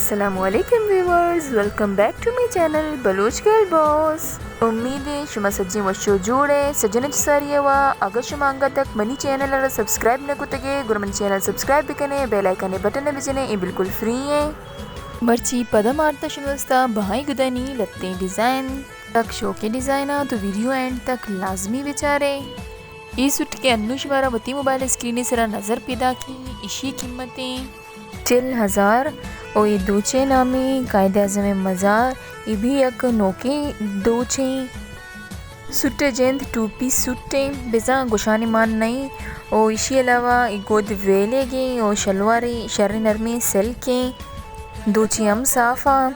السلام علیکم viewers, welcome back to my channel Baloch girl boss. امید ایں شما سجیں وش و جوڑ ئے۔ سجن چہ ساری ءَ وا، اگاں شما انگت تک منی چینل ءَ را سبسکرائب نہ کتگ ئے، گڑا منی چینل سبسکرائب بکن ئے، بیل آئیکن ءِ بٹن ءَ بجن ئے، اے بالکل فری ایں۔ مرچی پدا مارتا شما واستا بہائی گدانی لتیں ڈیزائن، تک شوقیں ڈیزائن آں، تو ویڈیو اینڈ تک لازمی بچار ئے۔ اے سوٹ کہ انوں شمارا وتی موبائل اسکرین ءِ سرا نظر پیداک ایں، ایشی قیمت ایں چل ہزار و اے دوچ ءِ نام ایں قائد اعظم ءِ مزار۔ اے بھی یک نوکیں دوچ ایں۔ سوٹ ءِ جند ٹو پیس سوٹ ایں، بزاں گوشانی مان نہ ایں۔ و ایشی علاوہ اے گد ویلگ ایں و شلوار شریں نرمیں سلک ایں۔ دوچی ہم صاف آں۔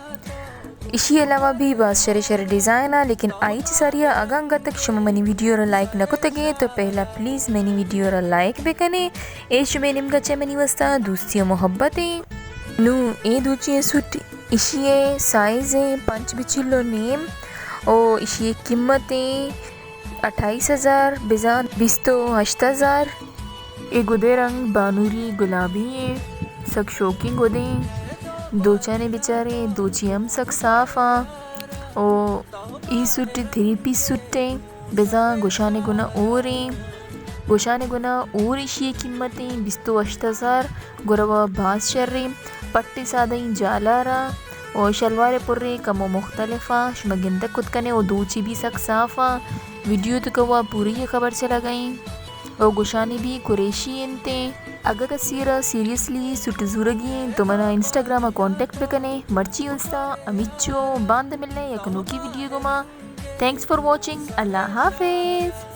ایشی علاوہ بھی باز شریں شریں ڈیزائن آں، لیکن آئی چہ ساری ءَ اگاں انگت تک شما منی ویڈیو ءَ را لائک نہ کتگ ئے تو پہلا پلیز منی ویڈیو ءَ را لائک بکن ئے۔ اے شمے نیمگ ءَ چہ منی واستا دوستی و محبت ایں۔ نوں اے دوچی ءِ سوٹ، ایشی ءِ سائز ایں پنچ بچل و نیم و ایشی ءِ قیمت ایں اٹھائیس ہزار، بزاں بیست و ہشت ہزار۔ اے گدے رنگ بانوری گلابی ایں، سک شوقیں گدے ایں۔ دوچانے بچار ئے، دوچی ہم سک صاف آں۔ او اے سوٹ تھری پیس سوٹ ایں، بزاں گوشانے گنا اور ایں۔ گوشانے گنا اور ایشی ءِ قیمت ایں بیست و ہشت ہزار، گڑا وا باز شریں۔ پٹ ءِ سادہیں جالار آں و شلوار ءِ پرے کمو مختلف آں، شما گندگ کت کن ئے و دوچی بھی سک صاف آں۔ ویڈیو ءِ توکا وا پوری ءِ خبر چلگ ءَ ایں و گوشانی بھی قریشی انت ایں۔ اگاں کسی ءَ را سیریسلی سوٹ زورگی ایں تو منا انسٹاگرام ءَ کانٹیکٹ بکن ئے۔ مرچی واستا ہمیچو، باندا ملیں یک نوکی ویڈیو گوما۔ Thanks for watching. اللہ حافظ۔